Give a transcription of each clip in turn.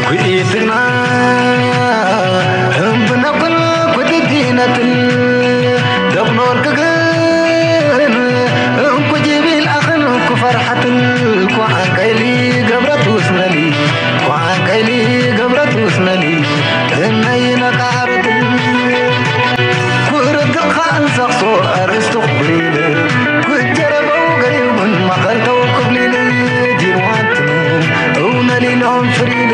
ኩኢትና እምብነኩን ኩድዲነትን ደቕኖር ክግን እንኩ ጅቢል ኣኽን ኩፈርሓትን ኳዓንቀይሊ ገብረት ውስነሊ ኳዓንቀይሊ ገብረት ውስነሊ እነይነቃርትን ኩርትኻ እንሰኽሶ ኣርእስቱ ክብሪል ኩጀረበው ገሪውን መኸልተው ክብሊል ዲንዋንትኑ እውነሊሎም ፍሪል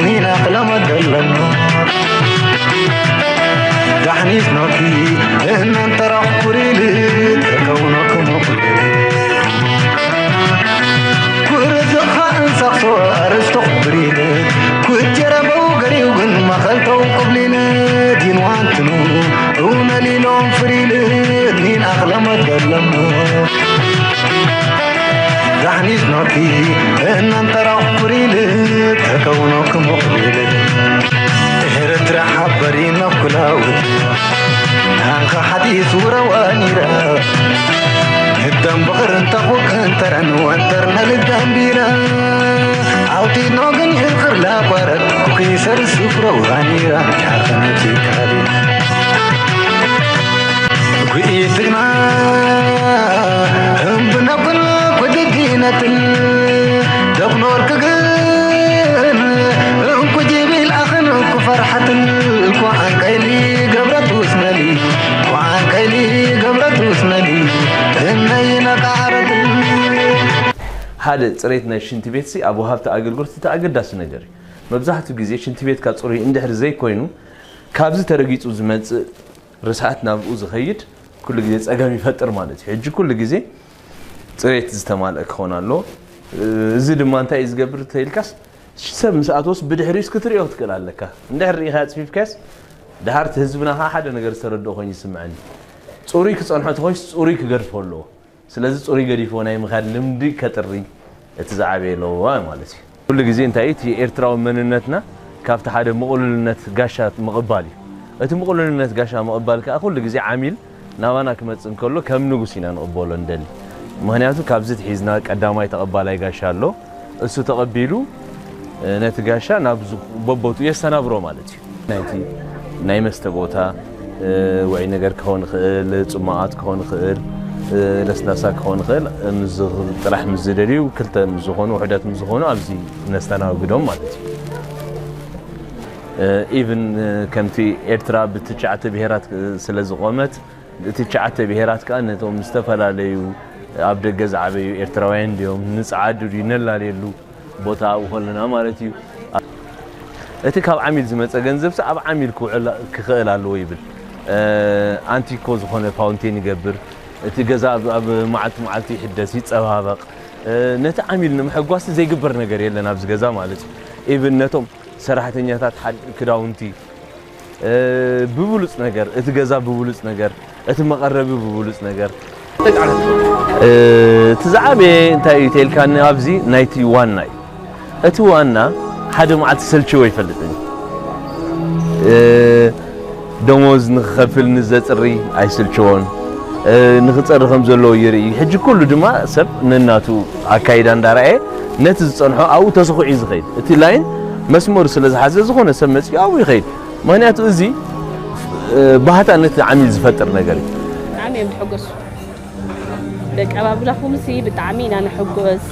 ኒና ክለመደለኖ ዳሕኒት ኖኪ እናንተራኽ ኩሪል ተከውኖ ክመኹል ኩርዝኻ እንሳኽሶ ኣርእስቶ ክብሪል ኩጀረበው ገሪው ግን መኸልተው ክብሊል ዲንዋንትኑ እውነሊሎም ፍሪል ኒን ኣኽለመት ደለሞ ዳሕኒት ኖኪ እናንተራኽ ኩሪል ተከውኖ ክመኹል ኤርትራ ሓበሪና ኩላውት ናንኻ ሓዲስ ውረዋ ኒራ ህደም ብቕርን ተኹ ቅንተረን ወንተር ነልደም ቢራ ኣውጢኖ ግን ይኽር ላቋረት ኩኺሰር ስፍረዋ ኒራ ያኸነቲ ካሊና ጉኢትግና እምብነኩን ኩድዲነትን ደቕኖር ክግን እንኩ ጅቢል ኣኽን እንኩ ፈርሓትን ኳዓንቀይሊ ገብረት ውስነሊ ኳዓንቀይሊ ገብረት ውስነሊ እነይነቃረትን ሓደ ፅሬት ናይ ሽንቲ ቤትሲ ኣብ ወሃብቲ ኣገልግሎት እቲ ኣገዳሲ ነገር እዩ። መብዛሕትኡ ግዜ ሽንቲ ቤትካ ፅሩይ እንድሕር ዘይኮይኑ ካብዚ ተረጊፁ ዝመፅእ ርስሓት ናብኡ ዝኸይድ ኩሉ ግዜ ጸገም ይፈጥር ማለት እዩ። ሕጂ ኩሉ ግዜ ጽሬት ዝተማልአ ክኸውን ኣለዎ። እዚ ድማ እንታይ እዩ ዝገብር ተኢልካስ ሰብ ምስ ኣተወስ ብድሕሪኡስ ክትርእዮ ክትክእል ኣለካ። እንድሕር ርኢኻ ኣጽፊፍካስ ድሓር እቲ ህዝብና ከዓ ሓደ ነገር ዝተረድኦ ኮይኑ ይስምዐኒ። ጽሩይ ክጸንሖ ተኾይስ ጽሩይ ክገድፎ ኣለዎ። ስለዚ ጽሩይ ገዲፍዎ ናይ ምኻድ ልምዲ ከጥሪ እቲ ዝዓበየ ለበዋ ማለት እዩ። ኩሉ ግዜ እንታይ እዩ እቲ ኤርትራዊ መንነትና ካብቲ ሓደ ምቕሉልነት ጋሻ ምቕባል እዩ። እቲ ምቕሉልነት ጋሻ ምቕባል ከኣ ኩሉ ግዜ ዓሚል ናባና ክመጽእ እንከሎ ከም ንጉስ ኢና ንቕበሎ ንደሊ። ምኽንያቱ ካብዚ ትሒዝና ቀዳማይ ተቐባላይ ጋሻ ኣሎ። እሱ ተቐቢሉ ነቲ ጋሻ ናብ በቦትኡ የስተናብሮ ማለት እዩ። ናይቲ ናይ መስተ ቦታ ውዑይ ነገር ክኸውን ይኽእል፣ ጽማቓት ክኸውን ይኽእል፣ ለስላሳ ክኸውን ይኽእል። ጥራሕ ምስ ዝደልዩ ክልተ ምስ ዝኾኑ ውሑዳት ምስ ዝኾኑ ኣብዚ ነስተናግዶም ማለት እዩ። ኢቭን ከምቲ ኤርትራ ብትሽዓተ ብሄራት ስለ ዝቖመት እቲ ትሽዓተ ብሄራት ከኣ ነቶም ዝተፈላለዩ ኣብ ደገ ዝዓበዩ ኤርትራውያን ድዮም ንጸዓዱ ድዩ ነላልየሉ ቦታ ኣብኡ ከለና ማለት እዩ። እቲ ካብ ዓሚል ዝመጸ ገንዘብሲ ኣብ ዓሚል ክውዕል ክኽእል ኣለዎ ይብል። ኣንቲኮ ዝኾነ ፋውንቴን ይገብር። እቲ ገዛ ኣብ መዓልቲ መዓልቲ ይሕደስ፣ ይጸባበቕ። ነቲ ዓሚል ንምሕጓስ ዘይግበር ነገር የለን ኣብዚ ገዛ ማለት እዩ። ኢቭን ነቶም ሰራሕተኛታት ክዳውንቲ ብብሉጽ ነገር፣ እቲ ገዛ ብብሉጽ ነገር፣ እቲ መቐረቢ ብብሉጽ ነገር። እቲ ዝዓበየ እንታይ እዩ ተልካኒ ኣብዚ ናይቲ ዋና እዩ። እቲ ዋና ሓደ መዓልቲ ሰልችዎ ይፈልጥን እዩ። ደሞዝ ንኽኸፍል ንዘጽሪ ኣይስልችዎን። ንኽጸሪ ከም ዘለዎ ይርኢ። ሕጂ ኩሉ ድማ ሰብ ነናቱ ኣካይዳ እንዳረኣየ ነቲ ዝጸንሖ ኣብኡ ተስኹዕ እዩ ዝኸይድ። እቲ ላይን መስመሩ ስለ ዝሓዘ ዝኾነ ሰብ መጺኡ ኣብኡ ይኸይድ። ምኽንያቱ እዚ ባህታ ነቲ ዓሚል ዝፈጥር ነገር እዩ። ብጣዕሚ እዮም ዝሕጎሱ። በቃ ባብላኹምሲ ብጣዕሚ ኢና ንሕጎስ።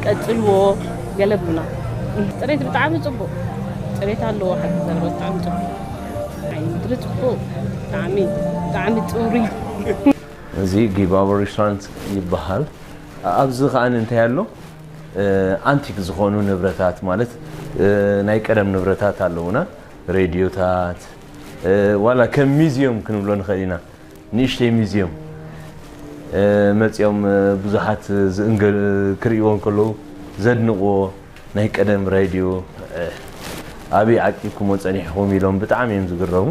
ቀጽልዎ። ገለ ብሉና። ጽሬት ብጣዕሚ ጽቡቕ። ጽሬት ኣለዎ ሓቂ ዘረባ ብጣዕሚ ጽቡቕ። ኣይ ምድሪ ጽቡቕ። ብጣዕሚ ብጣዕሚ ጽሩይ። እዚ ጊባቦ ሬስቶራንት ይበሃል። ኣብዚ ከኣ እንታይ ኣሎ? ኣንቲክ ዝኾኑ ንብረታት ማለት ናይ ቀደም ንብረታት ኣለውና። ሬድዮታት ዋላ ከም ሚዝዮም ክንብሎ ንኽእል ኢና። ንእሽተይ ሚዝዮም መፂኦም ብዙሓት ክርእይዎ እንከለዉ ዘድንቕዎ ናይ ቀደም ሬድዮ ኣበይ ዓቂብኩሞ ፀኒሕኹም ኢሎም ብጣዕሚ እዮም ዝግረሙ።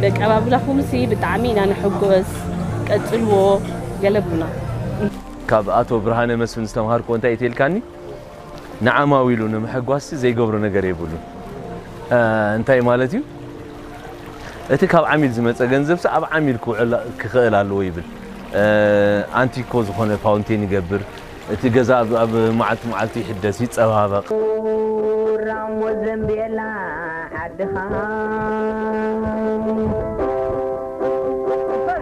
በቃ ባብላኹምሲ ብጣዕሚ ኢና ንሕጎስ። ቀጽልዎ። ገለ ብሉና። ካብ ኣቶ ብርሃነ መስፍን ዝተምሃርክዎ እንታይ እዩ ተልካኒ? ንዓማዊሉ ንምሕጓስሲ ዘይገብሮ ነገር የብሉን። እ፣ እንታይ ማለት እዩ? እቲ ካብ ዓሚል ዝመጸ ገንዘብሲ ኣብ ዓሚል ክውዕል ክኽእል ኣለዎ ይብል። እ፣ ኣንቲኮ ዝኾነ ፋውንቴን ይገብር። እቲ ገዛ ኣብ፣ ኣብ መዓልቲ መዓልቲ ይሕደስ፣ ይጸባበቕ። ራሞ ዘንቤላ ዓድኻ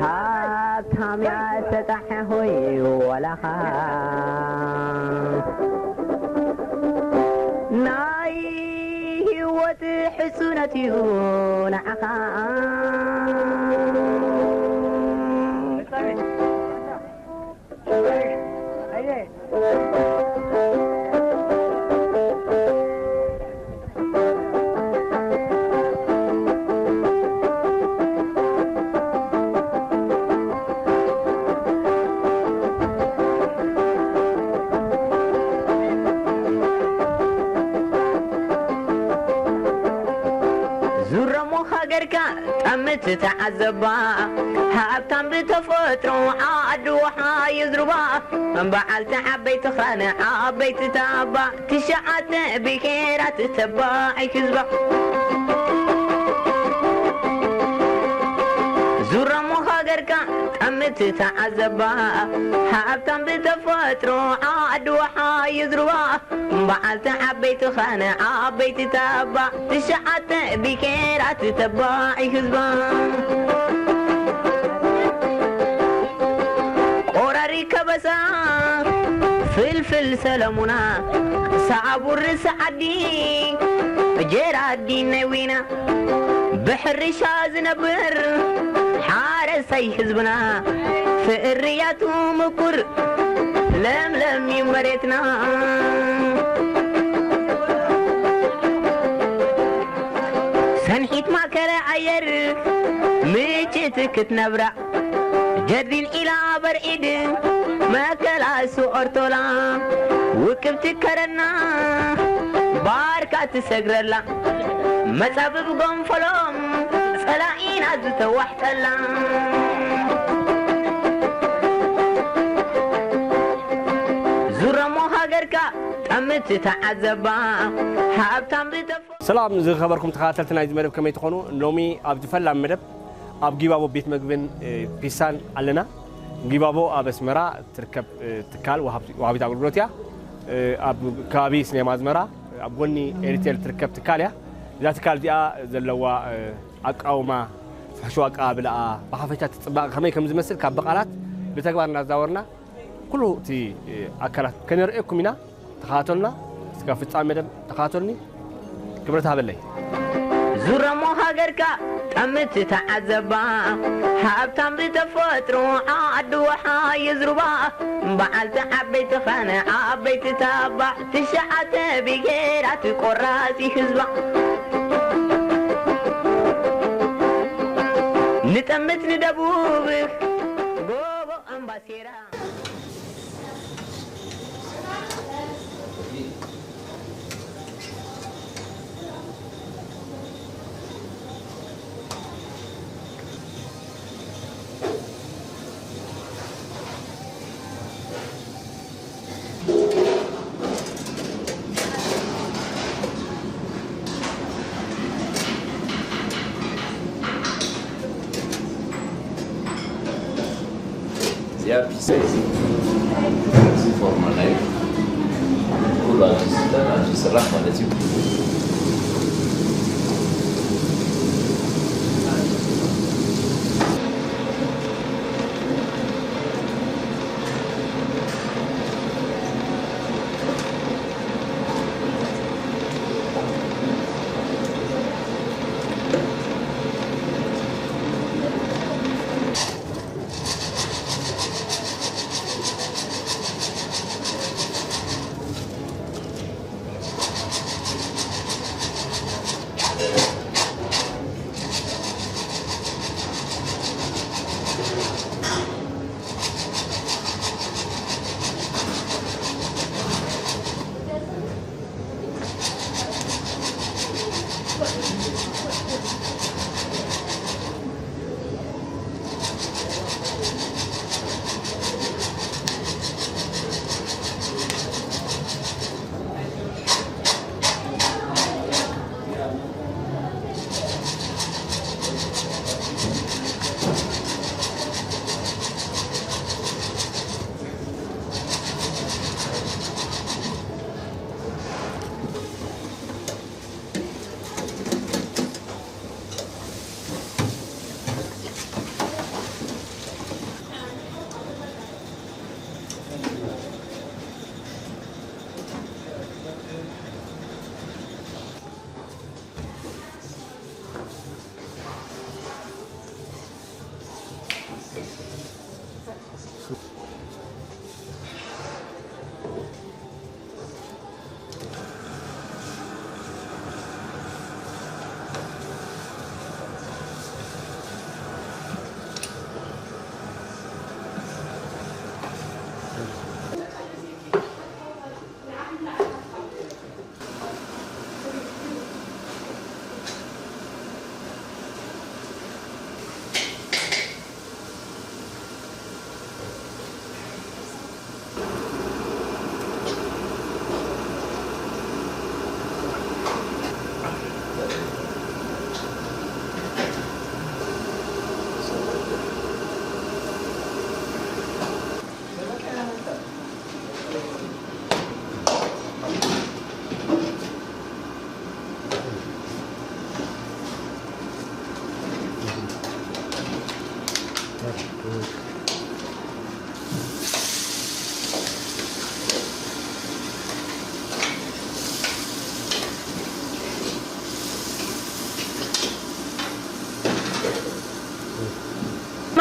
ሃብታም እያ ሰጣሕ ሆይ ወላኻ ናይ ህይወት ሕሱነት እዩ ንዓኻ። ዙረሞ ሃገርካ ጠምት ተዓዘባ፣ ሃብታም ብተፈጥሮ ዓዲ ውሓ ይዝርባ፣ በዓልቲ ዓበይቲ ኽራን ዓበይቲ ታባ፣ ትሽዓተ ብሄራት ተባዒ ህዝባ። ዙረሞ ሃገርካ ጠምት ተዓዘባ፣ ሃብታም ብተፈጥሮ ዓዲ ውሓ ይዝርባ፣ በዓልቲ ዓበይቲ ኻነ ዓበይቲ ተባ፣ ትሽዓተ ብሄራት ተባዒ ህዝባ። ቆራሪ ከበሳ ፍልፍል ሰለሙና፣ ሳቡር ሰዓዲ ጀራዲ ነዊና፣ ብሕርሻ ዝነብር ሓረሳይ ህዝብና፣ ፍርያቱ ምቁር ለምለም እዩ መሬትና። ሰንሒት ማእከለ ኣየር ምጭት ክትነብራ፣ ጀርዲን ኢላ በርዒድ መከላሱ ኦርቶላ፣ ውቅብቲ ከረና ባርካ ትሰግረላ፣ መጻብብ ጎንፈሎም ጸላኢና ዝተዋሕጠላ። ዙረሞ ሃገርካ ጠምት ተዓዘባ፣ ሃብታም ብተፈ- ሰላም ዝኸበርኩም ተኸታተልቲ ናይዚ መደብ፣ ከመይ ትኾኑ? ሎሚ ኣብዚ ፈላሚ መደብ ኣብ ጊባቦ ቤት መግብን፣ እ፣ ፒሳን ኣለና። ጊባቦ ኣብ ኣስመራ ትርከብ፣ እ፣ ትካል ወሃብ-፣ ወሃቢት ኣገልግሎት እያ። እ፣ ኣብ ከባቢ ስኔማ ኣዝመራ ኣብ ጎኒ ኤሪቴል ትርከብ ትካል እያ። እዛ ትካል እዚኣ ዘለዋ፣ እ፣ ኣቃውማ፣ ፍሕሹ ኣቀባብላኣ፣ ብሓፈሻ እቲ ጽባቐ ከመይ ከም ዝመስል ካብ ብቓላት ብተግባር እናዛወርና ኩሉ እቲ፣ እ፣ ኣካላት ከነርእየኩም ኢና። ተኸታተሉና። እስከ ፍጻሜ መደብ ተኸታተሉኒ። ክብረት ሃበለይ። ዙረሞ ሃገርካ ጠምት ተዓዘባ፣ ሃብታም ብተፈጥሮ ዓዲ ውሓ ይዝርባ፣ በዓልቲ ዓበይቲ ኻነ ዓበይቲ ታባ፣ ትሽዓተ ብሄራት ቆራሲ ህዝባ። ንጠምት ንደቡብ ጎቦ ኣምባሴራ። እዚኣ ፒሳ እዩ። እዚ ፎርማል እዩ። ኩሉ ኣብዚ ዝስራሕ፣ ኣብዚ ዝስራሕ ማለት እዩ።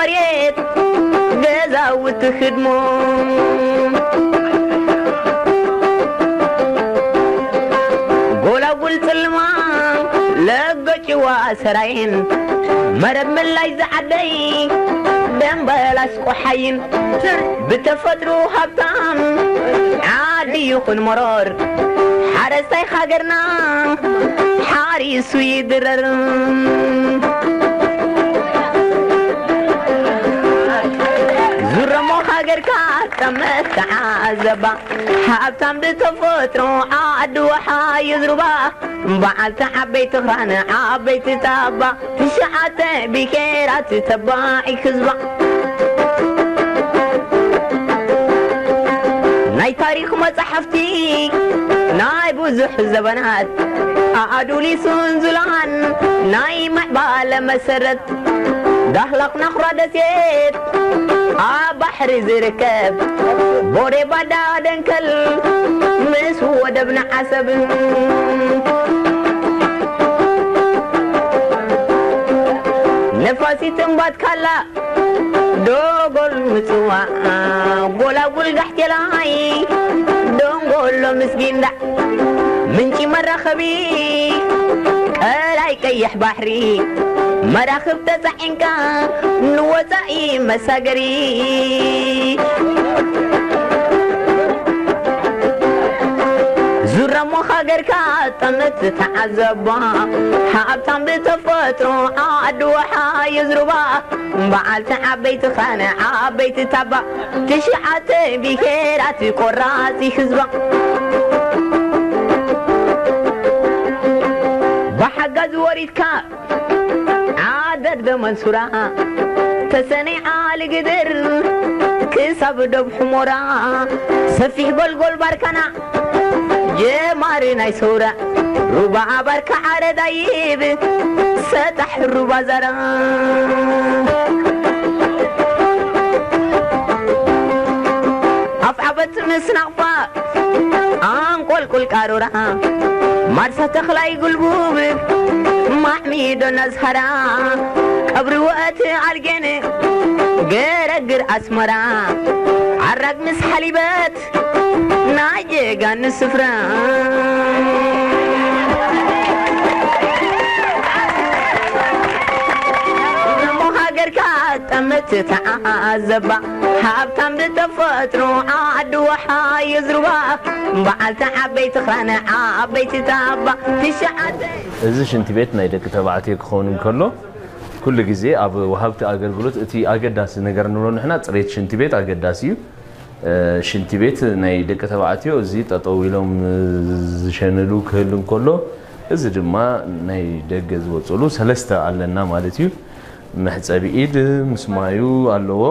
ሬት ገዛውቲ ህድሞ ጎላጉል ጽልማ ለገጭዋ ሰራይን መረብ መላይ ዝዓደይ ደንበላስ ቆሓይን ብተፈጥሮ ሃብታም ዓዲ ይኹን መሮር ሓረስታይ ሃገርና ሓሪሱ ይድረር። ዙረሞ ሃገርካ ጠመት ተዓዘባ ሃብታም ብተፈጥሮ ዓዲ ወሓ ይዝሩባ በዓልቲ ዓበይቲ ኽራን ዓበይቲ ታባ ትሽዓተ ብሄራት ተባዒ ህዝባ ናይ ታሪኽ መጻሕፍቲ ናይ ብዙሕ ዘበናት ኣዱሊሱን ዙላን ናይ ምዕባለ መሰረት ዳህላኽ ናኹራ ደሴት ኣብ ባሕሪ ዝርከብ ቦሬ ባዳ ደንከል ምስ ወደብና ዓሰብ ነፋሲት እምባት ካላ ዶጎል ምጽዋዕ ጎላጉል ጋሕቴላይ ደንጎሎ ምስ ጊንዳዕ ምንጪ መራኸቢ ቀላይ ቀይሕ ባሕሪ መራኽብ ተጻዒንካ ንወጻኢ መሳገሪ ዙረሞ ሃገርካ ጠመት ተዓዘባ ሃብታም ብተፈጥሮ ዓዲ ወሓ ይዝሩባ በዓልቲ ዓበይቲ ኻነ ዓበይቲ ታባ ትሽዓተ ብሄራት ቆራፂ ህዝባ ብሓጋዝ ወሪድካ ዓደግ ደመንሱራ ተሰነይ ዓሊ ግድር ክሳብ ዶብ ሕሞራ ሰፊሕ ጎልጎል ባርካና ጀማሪ ናይ ሰውራ ሩባ ባርካ ዓረዳይብ ሰጣሕ ሩባ ዛራ ኣፍዓበት ምስ ናቕፋ ኣንቆልቁል ቃሮራ ማርሳ ተኽላይ ጉልቡብ ማዕሚዶ ነዝሃራ ቀብሪ ወእት ኣልጌን ገረግር ኣስመራ ዓራግ ምስ ሓሊበት ናይ ጀጋኑ ስፍራ እሞ ሃገርካ ጠመት ተዓዘባ ሃብታም ብተፈጥሮ ዓዲ ወሓ ይዝርባ በዓልቲ ዓበይቲ ኽራነ ዓበይቲ ታባ ትሽዓተ እዚ ሽንቲ ቤት ናይ ደቂ ተባዕትዮ ክኸውን እንከሎ ኩሉ ግዜ ኣብ ወሃብቲ ኣገልግሎት እቲ ኣገዳሲ ነገር ንብሎ ንሕና ጽሬት ሽንቲ ቤት ኣገዳሲ እዩ። ሽንቲ ቤት ናይ ደቂ ተባዕትዮ እዚ ጠጠው ኢሎም ዝሸንሉ ክህሉ እንከሎ እዚ ድማ ናይ ደገ ዝወፅሉ ሰለስተ ኣለና ማለት እዩ። መሕፀቢ ኢድ ምስ ማዩ ኣለዎ።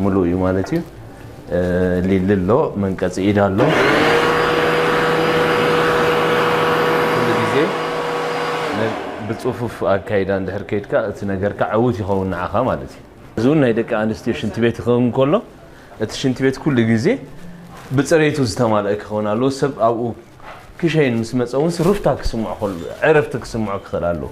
ሙሉእ እዩ ማለት እዩ። ሊሊ ኣሎ፣ መንቀፂ ኢድ ኣሎ። ኩሉ ግዜ ብፅፉፍ ኣካይዳ እንድሕር ከይድካ እቲ ነገርካ ዕዉት ይኸውን ንዓኻ ማለት እዩ። እዚ እውን ናይ ደቂ ኣንስትዮ ሽንቲ ቤት ክኸውን ከሎ እቲ ሽንቲ ቤት ኩሉ ግዜ ብፅሬቱ ዝተማልአ ክኸውን ኣለዎ። ሰብ ኣብኡ ክሸይን ምስ መፀ እውን ሩፍታ ክስምዖ ከሎ ዕረፍቲ ክስምዖ ክኽእል ኣለዎ።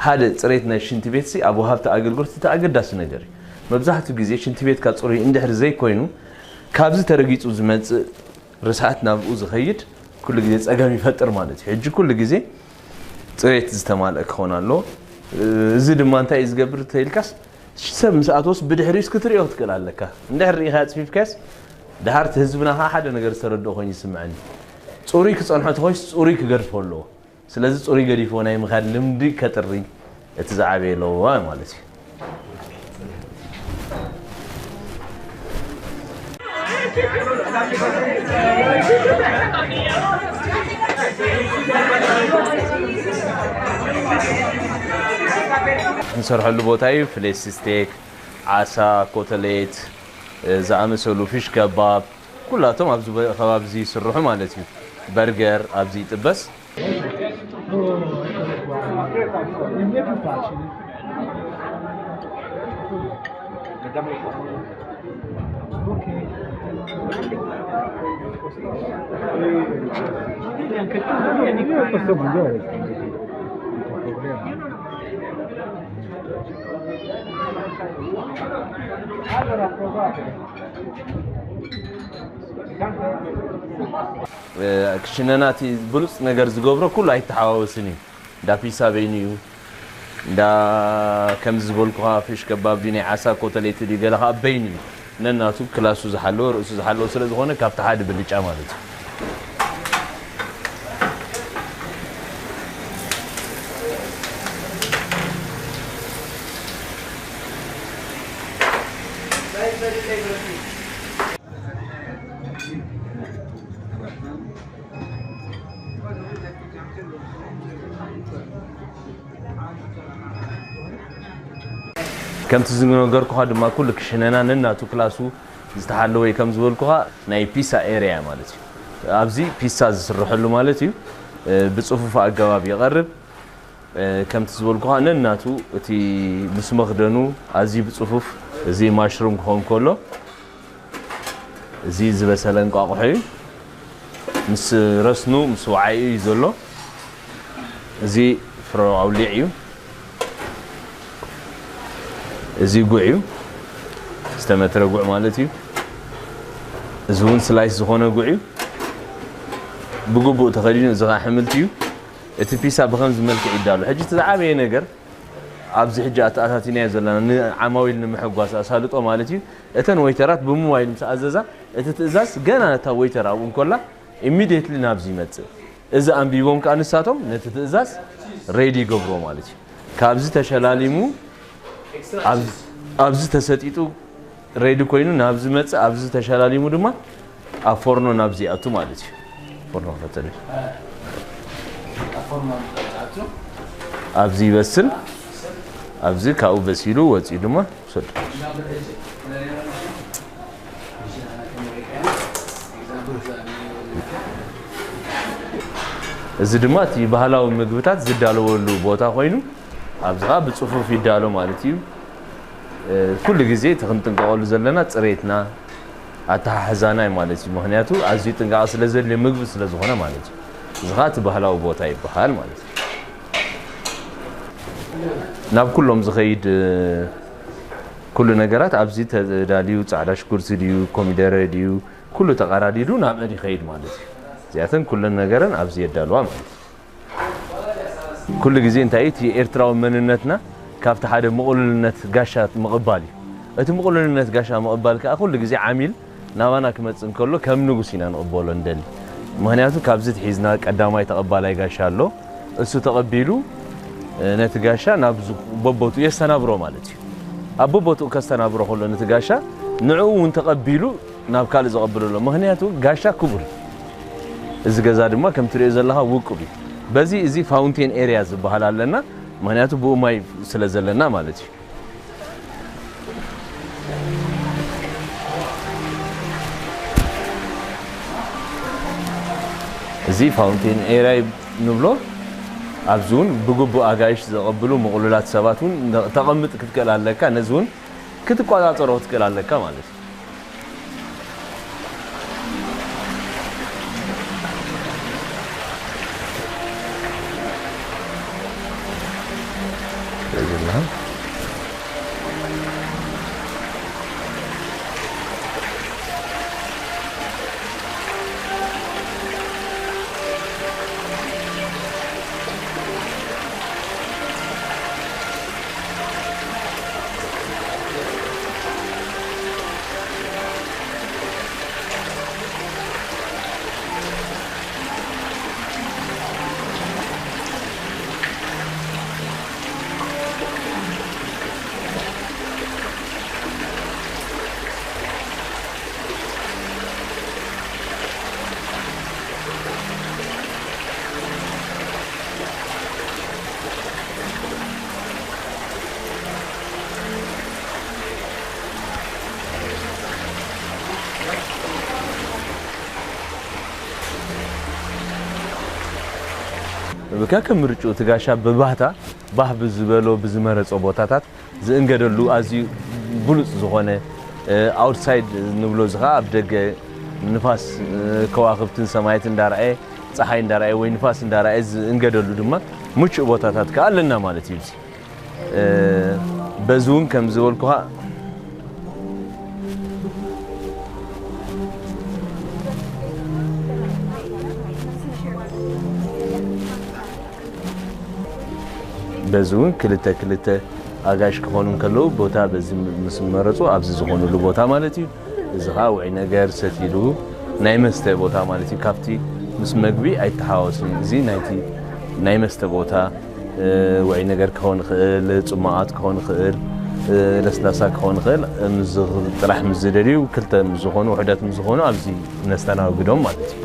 ሓደ ፅሬት ናይ ሽንቲ ቤት ሲ ኣብ ወሃብቲ ኣገልግሎት እቲ ኣገዳሲ ነገር እዩ። መብዛሕትኡ ግዜ ሽንቲ ቤትካ ፅሩይ እንድሕር ዘይኮይኑ ካብዚ ተረጊፁ ዝመፅእ ርስሓት ናብኡ ዝኸይድ ኩሉ ግዜ ፀገም ይፈጥር ማለት እዩ። ሕጂ ኩሉ ግዜ ፅሬት ዝተማልአ ክኸውን ኣለዎ። እዚ ድማ እንታይ እዩ ዝገብር ተይልካስ ሰብ ምስ ኣተወስ ብድሕሪኡስ ክትሪኦ ክትክእል ኣለካ። እንድሕር ርኢኻ ኣፅፊፍካስ ድሓር እቲ ህዝብና ከዓ ሓደ ነገር ዝተረድኦ ኮይኑ ይስምዐኒ። ፅሩይ ክፀንሖ ተኾይስ ፅሩይ ክገድፎ ኣለዎ። ስለዚ ፅሩይ ገዲፎ ናይ ምኻድ ልምዲ ከጥሪ እቲ ዝዓበየ ኣለዎ ማለት እዩ። ንሰርሐሉ ቦታ እዩ። ፍሌስ ስቴክ፣ ዓሳ፣ ኮተሌት ዝኣመሰሉ፣ ፊሽ ከባብ ኩላቶም ኣብዚ ከባቢ እዚ ይስርሑ ማለት እዩ። በርገር ኣብዚ ይጥበስ። ክሽነና እቲ ብሉፅ ነገር ዝገብሮ ኩሉ ኣይተሓዋወስን እዩ። እንዳ ፒሳ በይኑ እዩ። እንዳ ከምዚ ዝበልኩኻ ፍሽ ከባብ ድዩ ናይ ዓሳ ኮተሌት ድዩ ገለ ከዓ በይኑ እዩ። ነናቱ ክላሱ ዝሓለወ ርእሱ ዝሓለወ ስለ ዝኾነ ካብቲ ሓደ ብልጫ ማለት እዩ። ከምቲ ዝነገርኩኻ ድማ ኩሉ ክሽነና ነናቱ ክላሱ ዝተሓለወ እዩ። ከም ዝበልኩኻ ናይ ፒሳ ኤሪያ ማለት እዩ። ኣብዚ ፒሳ ዝስርሐሉ ማለት እዩ። ብፅፉፍ ኣገባብ ይቐርብ። ከምቲ ዝበልኩኻ ነናቱ እቲ ምስ መኽደኑ ኣዝዩ ብፅፉፍ፣ እዚ ማሽሩም ክኸውን ከሎ እዚ ዝበሰለ እንቋቑሖ እዩ። ምስ ረስኑ ምስ ወዓዩ እዩ ዘሎ። እዚ ፍረ ኣውሊዕ እዩ። እዚ ጉዕ እዩ። ዝተመትረ ጉዕ ማለት እዩ። እዚ እውን ስላይስ ዝኾነ ጉዕ እዩ። ብግቡእ ተኸዲኑ እዚ ኸዓ ሕምልቲ እዩ። እቲ ፒሳ ብኸምዚ መልክዕ ይዳሎ። ሕጂ እቲ ዝዓበየ ነገር ኣብዚ ሕጂ ኣተኣታቲናዮ ዘለና ንዓማዊል ንምሕጓስ ኣሳልጦ ማለት እዩ። እተን ወይተራት ብሞባይል ምስ ኣዘዛ እቲ ትእዛዝ ገና እታ ወይተር ኣብኡ እንኮላ ኢሚድየትሊ ናብዚ ይመጽእ። እዚ ኣንቢቦም ከኣ ንሳቶም ነቲ ትእዛዝ ሬዲ ይገብርዎ ማለት እዩ። ካብዚ ተሸላሊሙ ኣብ- ኣብዚ ተሰጢጡ ሬዲ ኮይኑ ናብዚ መጽእ፣ ኣብዚ ተሸላሊሙ ድማ ኣብ ፎርኖ ናብዚ ይኣቱ ማለት እዩ። ፎርኖ ፈተለ ኣብዚ ይበስል። ኣብዚ ካብኡ በሲሉ ወፂኡ ድማ ውሰዱ። እዚ ድማ እቲ ባህላዊ ምግብታት ዝዳለወሉ ቦታ ኮይኑ ኣብዚ ከዓ ብፅፉፍ ይዳሎ ማለት እዩ። ኩሉ ግዜ እቲ ክንጥንቀቐሉ ዘለና ፅሬትና ኣተሓሕዛና እዩ ማለት እዩ። ምክንያቱ ኣዝዩ ጥንቃቐ ስለ ዘድልዮ ምግቢ ስለ ዝኾነ ማለት እዩ። እዚ ከዓ እቲ ባህላዊ ቦታ ይበሃል ማለት እዩ። ናብ ኩሎም ዝኸይድ ኩሉ ነገራት ኣብዚ ተዳልዩ፣ ፃዕዳ ሽጉርቲ ድዩ ኮሚደረ ድዩ ኩሉ ተቐራዲዱ ናብአን ይኸይድ ማለት እዩ። እዚኣተን ኩለን ነገረን ኣብዚ የዳልዋ ማለት እዩ። ኩሉ ግዜ እንታይ እቲ ኤርትራዊ መንነትና ካብቲ ሓደ ምቕሉልነት ጋሻ ምቕባል እዩ። እቲ ምቕሉልነት ጋሻ ምቕባል ከዓ ኩሉ ግዜ ዓሚል ናባና ክመጽእ እንከሎ ከም ንጉስ ኢና ንቕበሎ እንደሊ። ምኽንያቱ ካብዚ ትሒዝና ቀዳማይ ተቐባላይ ጋሻ ኣሎ። እሱ ተቐቢሉ ነቲ ጋሻ ናብ በቦቱ የስተናብሮ ማለት እዩ። ኣብ በቦቱ ከስተናብሮ ከሎ ነቲ ጋሻ ንዕኡ እውን ተቐቢሉ ናብ ካልእ ዘቐብሎ ኣሎ። ምኽንያቱ ጋሻ ክቡር እዩ። እዚ ገዛ ድማ ከም ትሪኦ ዘለኻ ውቁብ እዩ። በዚ እዚ ፋውንቴን ኤርያ ዝበሃል ኣለና፣ ምኽንያቱ ብኡ ማይ ስለ ዘለና ማለት እዩ። እዚ ፋውንቴን ኤርያ ንብሎ። ኣብዚ እውን ብግቡእ ኣጋይሽ ዘቐብሉ ምቕሉላት ሰባት እውን ተቐምጥ ክትክእል ኣለካ። ነዚ እውን ክትቆፃፀሮ ክትክእል ኣለካ ማለት እዩ። ብከከም ምርጭኡ እቲ ጋሻ ብባህታ ባህ ብዝበሎ ብዝመረጾ ቦታታት ዝእንገደሉ ኣዝዩ ብሉጽ ዝኾነ ኣውትሳይድ ንብሎ እዚ ኸዓ ኣብ ደገ ንፋስ ከዋኽብትን ሰማያት እንዳረኣየ ፀሓይ እንዳረኣየ ወይ ንፋስ እንዳረኣየ ዝእንገደሉ ድማ ምቹእ ቦታታት ከዓ ኣለና ማለት እዩ። በዚ እውን ከም ዝበልኩኻ በዚ እውን ክልተ ክልተ ኣጋይሽ ክኾኑ እንከለዉ ቦታ በዚ ምስ መረፁ ኣብዚ ዝኾኑሉ ቦታ ማለት እዩ። እዚ ኸዓ ውዒ ነገር ሰቲሉ ናይ መስተ ቦታ ማለት እዩ። ካብቲ ምስ መግቢ ኣይተሓዋወስን። እዚ ናይቲ ናይ መስተ ቦታ ውዒ ነገር ክኸውን ይኽእል፣ ጽማቓት ክኸውን ይኽእል፣ ለስላሳ ክኸውን ይኽእል። ጥራሕ ምስ ዝደልዩ ክልተ ምስ ዝኾኑ ውሑዳት ምስ ዝኾኑ ኣብዚ ነስተናግዶም ማለት እዩ።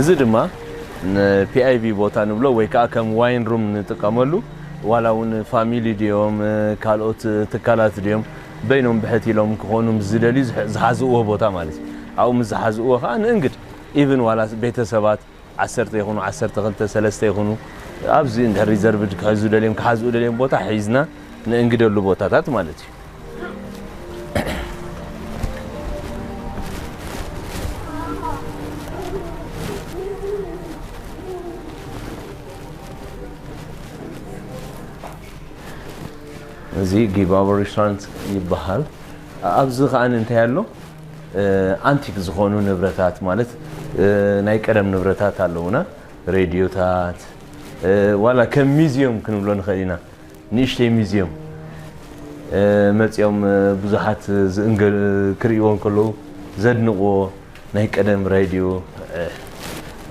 እዚ ድማ ንፒኣይቪ ቦታ ንብሎ ወይ ከዓ ከም ዋይን ሩም ንጥቀመሉ ዋላ እውን ፋሚሊ ድዮም ካልኦት ትካላት ድዮም በይኖም ብሕት ኢሎም ክኾኑ ምስ ዝደልዩ ዝሓዝእዎ ቦታ ማለት እዩ። ኣብኡ ምስ ዝሓዝእዎ ከዓ ንእንግድ ኢቭን ዋላ ቤተሰባት ዓሰርተ ይኹኑ ዓሰርተ ክልተ ሰለስተ ይኹኑ ኣብዚ እንድሕር ሪዘርቭድ ክሕዙ ደልዮም ክሓዝኡ ደልዮም ቦታ ሒዝና ንእንግደሉ ቦታታት ማለት እዩ። እዚ ጊባቦ ሬስቶራንት ይበሃል። ኣብዚ ከኣ እንታይ ኣሎ? ኣንቲክ ዝኾኑ ንብረታት ማለት ናይ ቀደም ንብረታት ኣለውና። ሬድዮታት ዋላ ከም ሚዝዮም ክንብሎ ንኽእል ኢና። ንእሽተይ ሚዝዮም መፂኦም ብዙሓት ክርእይዎ እንከለዉ ዘድንቕዎ ናይ ቀደም ሬድዮ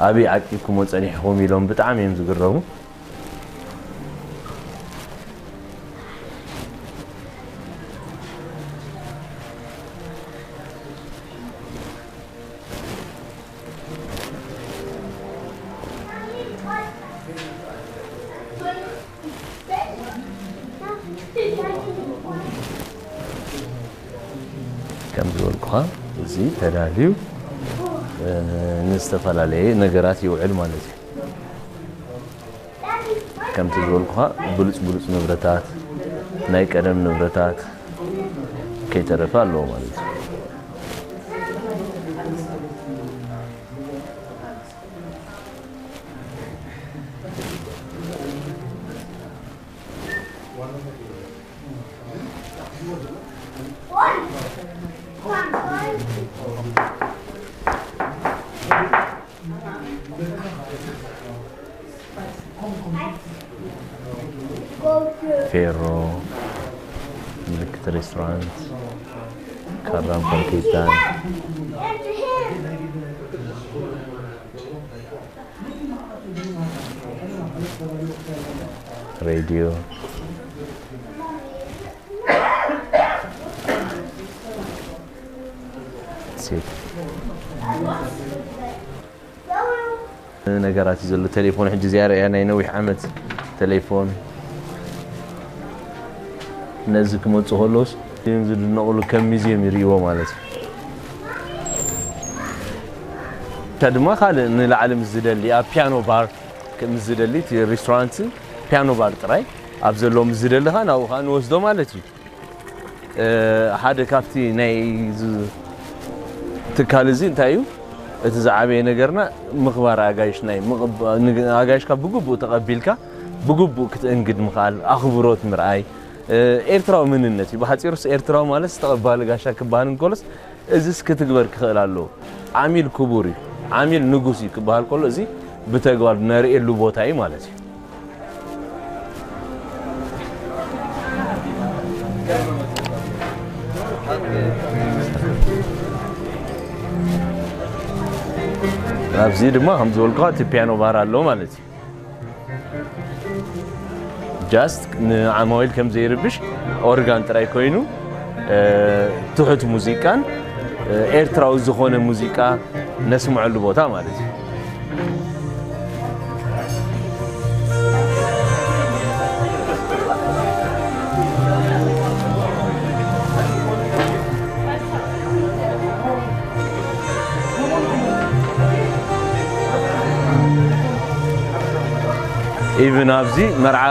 ኣበይ ዓቂብኩሞ ፀኒሕኹም ኢሎም ብጣዕሚ እዮም ዝግረሙ። ከም ዝበልኩኻ እዚ ተዳልዩ ንዝተፈላለየ ነገራት ይውዕል ማለት እዩ። ከምቲ ዝበልኩኻ ብሉፅ ብሉፅ ንብረታት ናይ ቀደም ንብረታት ከይተረፈ ኣለዎ ማለት እዩ። ፌሮ፣ ምልክት ሬስቶራንት፣ ካራም ፋርኬታን ሬድዮ ሴት ነገራት እዩ ዘሎ። ቴሌፎን ሕጂ እዚኣ ርኣያ ናይ ነዊሕ ዓመት ቴሌፎን ነዚ ክመፁ ከለውስ እዮም ዝድነቑሉ ከም ሚዝየም ይርእይዎ ማለት እዩ። እታ ድማ ካልእ ንላዕሊ ምስ ዝደሊ ኣብ ፒያኖ ባር ምስ ዝደሊ እቲ ሬስቶራንት ፒያኖ ባር ጥራይ ኣብ ዘለዎ ምስ ዝደሊ ኸዓ ናብኡ ኸዓ ንወስዶ ማለት እዩ። ሓደ ካብቲ ናይ ትካል እዚ እንታይ እዩ እቲ ዝዓበየ ነገርና ምኽባር ኣጋይሽ ናይ ኣጋይሽካ ብግቡእ ተቐቢልካ ብግቡእ ክትእንግድ ምኽኣል ኣኽብሮት ምርኣይ ኤርትራዊ መንነት እዩ። ብሓፂሩስ ኤርትራዊ ማለት ተቐባሊ ጋሻ ክበሃል እንከሎስ እዚስ ክትግበር ክኽእል ኣለዎ። ዓሚል ክቡር እዩ፣ ዓሚል ንጉስ እዩ ክበሃል ከሎ እዚ ብተግባር ነርእየሉ ቦታ እዩ ማለት እዩ። ኣብዚ ድማ ከም ዝበልኩኻ እቲ ፒያኖ ባር ኣሎ ማለት እዩ። ጃስት ንዓማዊል ከም ዘይርብሽ ኦርጋን ጥራይ ኮይኑ ትሑት ሙዚቃን ኤርትራዊ ዝኾነ ሙዚቃ ነስምዐሉ ቦታ ማለት እዩ። ኢቭን ኣብዚ መርዓ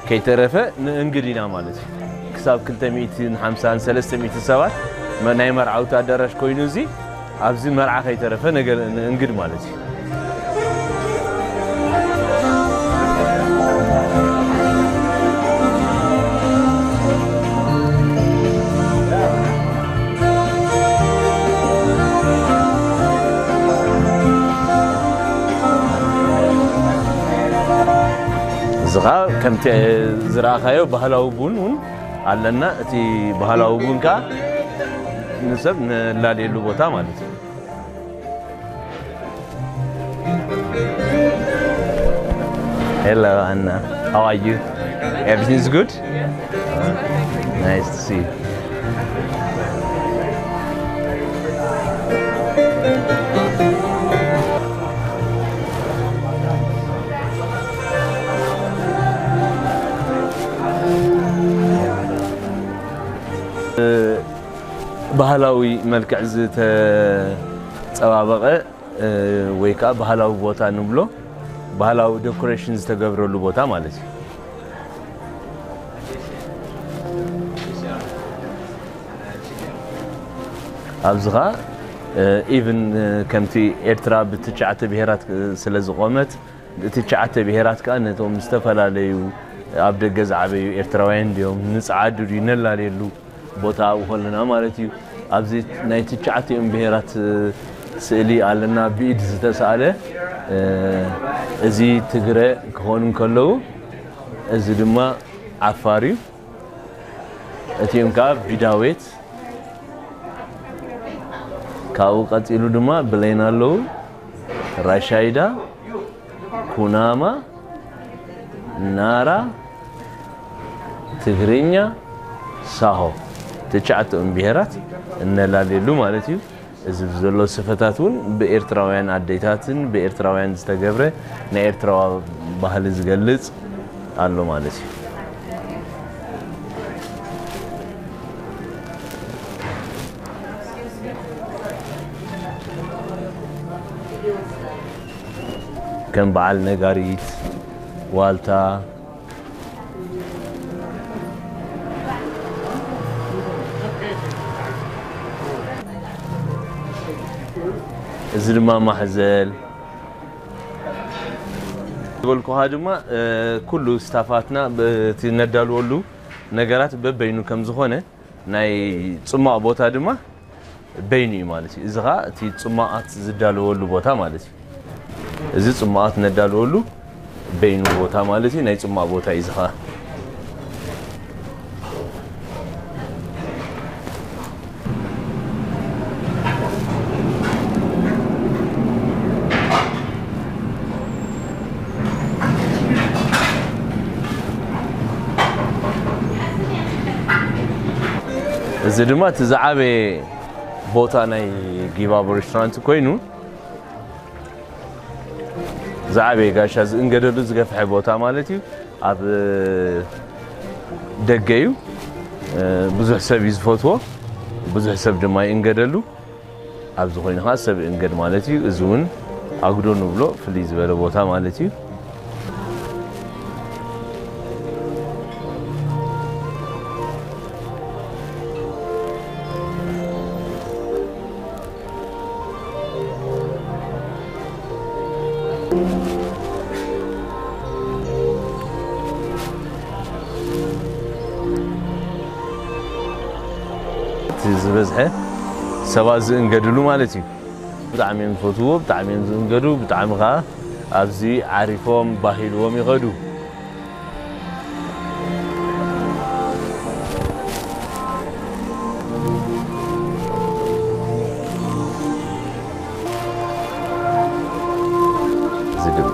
ከይተረፈ ንእንግድ ኢና ማለት እዩ። ክሳብ ክልተ ሚእትን ሓምሳን ሰለስተ ሚእትን ሰባት ናይ መርዓውቲ ኣዳራሽ ኮይኑ እዚ ኣብዚ መርዓ ከይተረፈ ነገር እንግድ ማለት እዩ። እዚ ኸኣ ከምቲ ዝረኣኻዮ ባህላዊ ቡን እውን ኣለና። እቲ ባህላዊ ቡን ከኣ ንሰብ ንላልየሉ ቦታ ማለት እዩ። Hello, Anna. How are you? Everything's good? Nice to see you. ባህላዊ መልክዕ ዝተጸባበቐ ወይ ከዓ ባህላዊ ቦታ ንብሎ፣ ባህላዊ ዴኮሬሽን ዝተገብረሉ ቦታ ማለት እዩ። ኣብዚ ኸዓ ኢቭን ከምቲ ኤርትራ ብትሽዓተ ብሄራት ስለ ዝቖመት፣ እቲ ትሽዓተ ብሄራት ከኣ ነቶም ዝተፈላለዩ ኣብ ደገ ዝዓበዩ ኤርትራውያን ድዮም፣ ንጸዓዱ ድዩ፣ ነላልየሉ ቦታ ኣብኡ ከለና ማለት እዩ። ኣብዚ ናይ ትሽዓቲኦም ብሄራት ስእሊ ኣለና፣ ብኢድ ዝተሳእለ። እዚ ትግረ ክኾኑ እንከለዉ፣ እዚ ድማ ዓፋር እዩ። እቲኦም ከኣ ቢዳዌት፣ ካብኡ ቀጺሉ ድማ ብሌን ኣለዉ፣ ራሻይዳ፣ ኩናማ፣ ናራ፣ ትግርኛ፣ ሳሆ፣ ትሽዓተኦም ብሄራት እነላልየሉ ማለት እዩ። እዚ ዘሎ ስፈታት እውን ብኤርትራውያን ኣዴታትን ብኤርትራውያን ዝተገብረ ናይ ኤርትራዋ ባህሊ ዝገልጽ ኣሎ ማለት እዩ። ከም በዓል ነጋሪት፣ ዋልታ፣ እዚ ድማ ማሕዘል ዝበልኩኻ ድማ፣ እ፣ ኩሉ ስታፋትና በቲ ነዳልወሉ ነገራት በበይኑ ከም ዝኾነ፣ ናይ ጽማቕ ቦታ ድማ በይኑ እዩ ማለት እዩ። እዚ ኸኣ እቲ ጽማቓት ዝዳለወሉ ቦታ ማለት እዩ። እዚ ጽማቓት ነዳልወሉ በይኑ ቦታ ማለት እዩ። ናይ ጽማቕ ቦታ እዩ እዚ ኸኣ። እዚ ድማ እቲ ዝዓበየ ቦታ ናይ ጊባቦ ሬስቶራንት ኮይኑ፣ ዝዓበየ ጋሻ ዝእንገደሉ ዝገፍሐ ቦታ ማለት እዩ። ኣብ ደገ እዩ። ብዙሕ ሰብ እዩ ዝፈትዎ። ብዙሕ ሰብ ድማ ይእንገደሉ። ኣብዚ ኮይኑ ኸዓ ሰብ ይእንገድ ማለት እዩ። እዚ እውን ኣጉዶ ንብሎ ፍልይ ዝበለ ቦታ ማለት እዩ። እቲ ዝበዝሐ ሰባት ዝእንገድሉ ማለት እዩ። ብጣዕሚ እዮም ዝፈትውዎ፣ ብጣዕሚ እዮም ዝእንገዱ፣ ብጣዕሚ ኸዓ ኣብዚ ዓሪፎም ባሂልዎም ይኸዱ። ዝግብ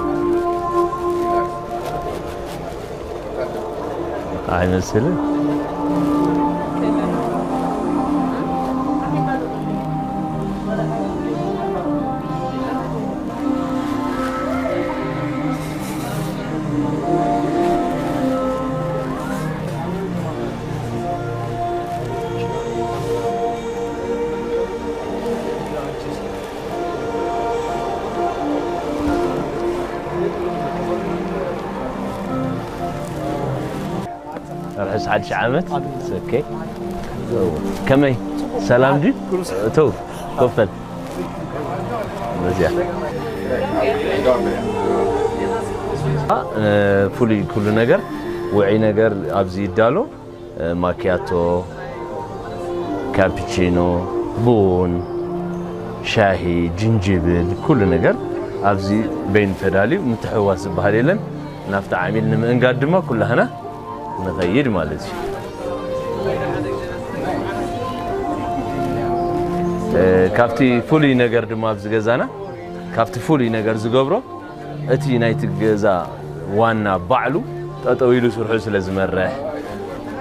ኣይመስልን። ርሑስ ሓድሽ ዓመት። ኦኬ። ከመይ? ሰላም ድዩ? እተው፣ ኮፍ በል። እዚኣ ፍሉይ ኩሉ ነገር ውዒ ነገር ኣብዚ ይዳሎ። ማኪያቶ፣ ካፒቺኖ፣ ቡን፣ ሻሂ፣ ጅንጅብል፣ ኩሉ ነገር ኣብዚ በይኑ ተዳልዩ። ምትሕውዋስ ዝበሃል የለን። ናብቲ ዓሚል ንምእንጋድ ድማ ኩላህና ንኸይድ ማለት እዩ። እ፣ ካብቲ ፍሉይ ነገር ድማ ኣብዚ ገዛና፣ ካብቲ ፍሉይ ነገር ዝገብሮ፣ እቲ ናይቲ ገዛ ዋና ባዕሉ ጠጠው ኢሉ ስርሑ ስለ ዝመርሕ፣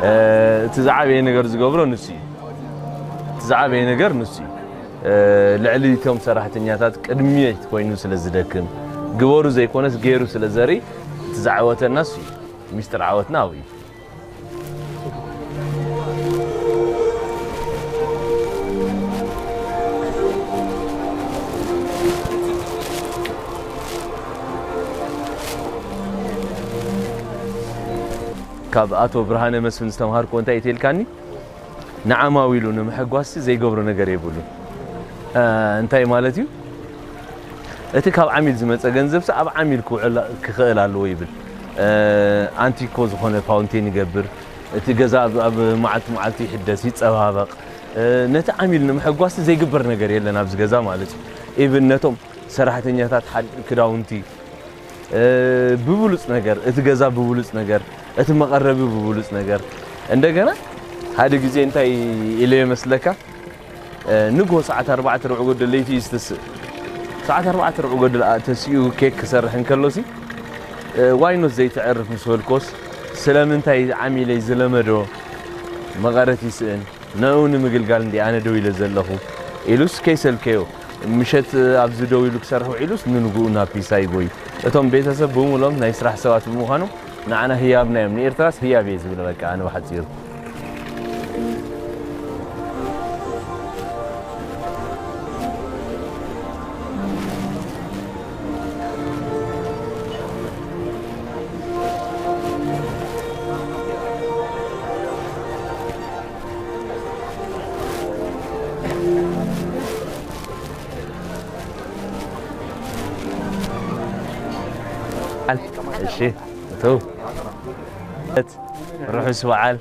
እ፣ እቲ ዝዓበየ ነገር ዝገብሮ ንሱ እዩ። እቲ ዝዓበየ ነገር ንሱ እዩ። እ፣ ልዕሊ እቶም ሰራሕተኛታት ቅድሚት ኮይኑ ስለ ዝደክም፣ ግበሩ ዘይኮነስ ገይሩ ስለ ዘርኢ፣ እቲ ዝዓወተና ንሱ እዩ። ሚስጥር ዓወትና ኣብኡ እዩ። ካብ ኣቶ ብርሃነ መስፍን ዝተምሃርኩ እንታይ እዩ ተልካኒ? ንዓማዊሉ ንምሕጓስ ዘይገብሮ ነገር የብሉን። እ፣ እንታይ ማለት እዩ? እቲ ካብ ዓሚል ዝመጸ ገንዘብሲ ኣብ ዓሚል ክውዕል ክኽእል ኣለዎ ይብል። እ፣ ኣንቲኮ ዝኾነ ፋውንቴን ይገብር። እቲ ገዛ ኣብ፣ ኣብ መዓልቲ መዓልቲ ይሕደስ፣ ይጸባበቕ። እ፣ ነቲ ዓሚል ንምሕጓስ ዘይግበር ነገር የለን ኣብዚ ገዛ ማለት እዩ። ኢቭን ነቶም ሰራሕተኛታት ሓድ-፣ ክዳውንቲ፣ እ፣ ብብሉጽ ነገር፣ እቲ ገዛ ብብሉጽ ነገር፣ እቲ መቐረቢ ብብሉጽ ነገር። እንደገና ሓደ ግዜ እንታይ ኢለ ይመስለካ? እ፣ ንግሆ ሰዓት ኣርባዕተ ርብዒ ጎደል ለይቲ እዩ ዝተስእ። ሰዓት ኣርባዕተ ርብዒ ጎደል ኣ-፣ ተሲኡ ኬክ ክሰርሕ እንከሎሲ፣ እ፣ ዋይኖት ዘይተዕርፍ ምስ በልኮስ፣ ስለምንታይ ዓሚለይ ዝለመዶ መቐረት ይስእን? ንዕኡ ንምግልጋል እንዲ ኣነ ደው ኢለ ዘለኹ ኢሉስ ከይሰልከዮ፣ ምሸት ኣብዚ ደው ኢሉ ክሰርሕ ውዒሉስ ንንግኡ ናብ ፒሳ ይጎይ። እቶም ቤተሰብ ብምሎም ናይ ስራሕ ሰባት ብምዃኖም ንዓና ህያብና እዮም፣ ንኤርትራስ ህያብ እየ ዝብል። በቃ ኣነ ብሓጺሩ። እሺ፣ እቱ ርሑስ በዓል።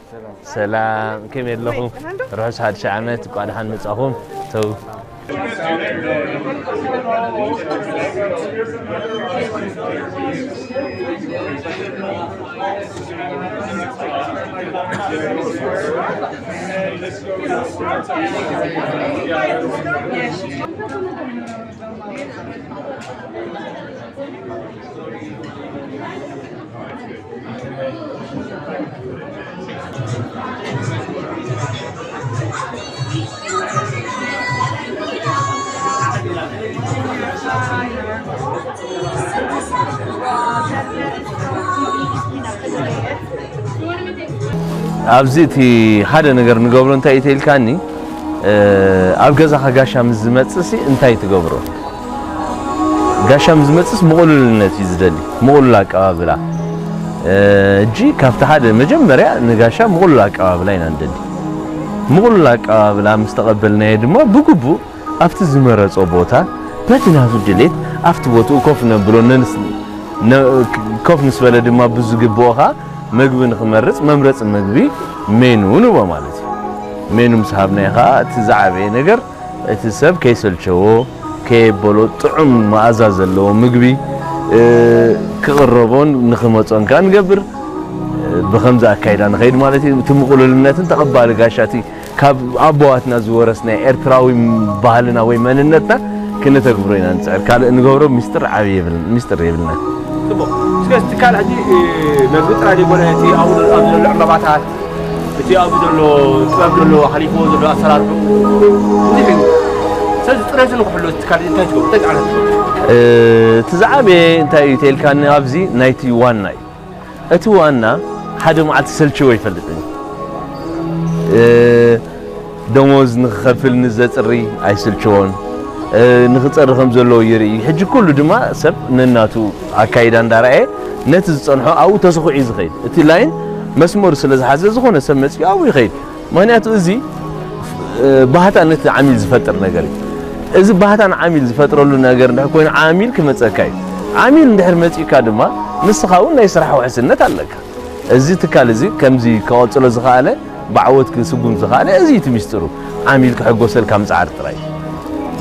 ሰላም፣ ከመይ ኣለኹም? ርሑስ ሓድሽ ዓመት፣ እንቋዕ ደሓን መጻኹም። ተው። ኣብዚ እቲ ሓደ ነገር ንገብሮ እንታይ እዩ ተኢልካኒ፣ እ፣ ኣብ ገዛኻ ጋሻ ምስ ዝመጽእሲ እንታይ ትገብሮ? ጋሻ ምስ ዝመጽእስ ምቕሉልነት እዩ ዝደሊ፣ ምቕሉል ኣቀባብላ። እ፣ እጂ ካብቲ ሓደ መጀመርያ ንጋሻ ምቕሉል ኣቀባብላ ኢና ንደሊ። ምቕሉል ኣቀባብላ ምስ ተቐበልናዮ ድማ ብግቡእ ኣብቲ ዝመረጾ ቦታ በቲ ናቱ ድሌት ኣብቲ ቦትኡ ኮፍ ነብሎ፣ ነንስ-፣ ነ-፣ ኮፍ ምስ በለ ድማ ብዝግብኦ ኸኣ መግቢ ንኽመርጽ መምረጺ መግቢ ሜኑ ንቦ ማለት እዩ። ሜኑ ምስ ሃብናዮ ኸኣ እቲ ዝዓበየ ነገር እቲ ሰብ ከይሰልቸዎ፣ ከየበሎ ጥዑም መኣዛ ዘለዎ ምግቢ፣ እ፣ ክቕረቦን ንኽመጾን ከኣ ንገብር። ብኸምዚ ኣካይዳ ንኸይድ ማለት እዩ። እቲ ምቕሉልነትን ተቐባሊ ጋሻ እቲ ካብ ኣቦዋትና ዝወረስናዮ ኤርትራዊ ባህልና ወይ መንነትና ክነተግብሮ ኢና ንጽዕር። ካልእ ንገብሮ ሚስጥር ዓቢ የብልን፣ ሚስጥር የብልና። ጽቡቕ። እስከ እቲ ትካል ሕጂ፣ እ፣ መግቢ ጥራይ ዘይኮነ፣ እቲ ኣብኡ ዘሎ፣ ኣብዚ ዘሎ ዕምባባታት፣ እቲ ኣብዚ ዘሎ ጥበብ ዘሎ፣ ሓሊፍዎ ዘሎ ኣሰራርሑ፣ እንዲህ እዩ። ስለዚ ጽሬቱ ንክሕሎ እቲ ትካል እንታይ ትገብሩ? እንታይ ጻዕሪ ትገብሩ? እ፣ እቲ ዝዓበየ እንታይ እዩ ተልካኒ፣ ኣብዚ ናይቲ ዋና እዩ። እቲ ዋና ሓደ መዓልቲ ሰልችዎ ኣይፈልጥን እዩ። እ፣ ደሞዝ ንኽኸፍል ንዘጽሪ ኣይስልችዎን። እ፣ ንኽጸሪ ከም ዘለዎ ይርኢ። ሕጂ ኩሉ ድማ ሰብ ነናቱ ኣካይዳ እንዳረኣየ ነቲ ዝጸንሖ ኣብኡ ተስኹዕ እዩ ዝኸይድ። እቲ ላይን መስመሩ ስለ ዝሓዘ ዝኾነ ሰብ መጺኡ ኣብኡ ይኸይድ። ምኽንያቱ እዚ፣ እ፣ ባህታ ነቲ ዓሚል ዝፈጥር ነገር እዩ። እዚ ባህታን ዓሚል ዝፈጥረሉ ነገር እንድሕር ኮይኑ ዓሚል ክመጸካ እዩ። ዓሚል እንድሕር መጺኡካ ድማ ንስኻ እውን ናይ ስራሕ ውሕስነት ኣለካ። እዚ ትካል እዚ ከምዚ ከቐጽሎ ዝኸኣለ ብዓወት ክስጉም ዝኸኣለ እዚ እዩ እቲ ሚስጥሩ። ዓሚል ክሕጎሰልካ ምጽዓር ጥራይ።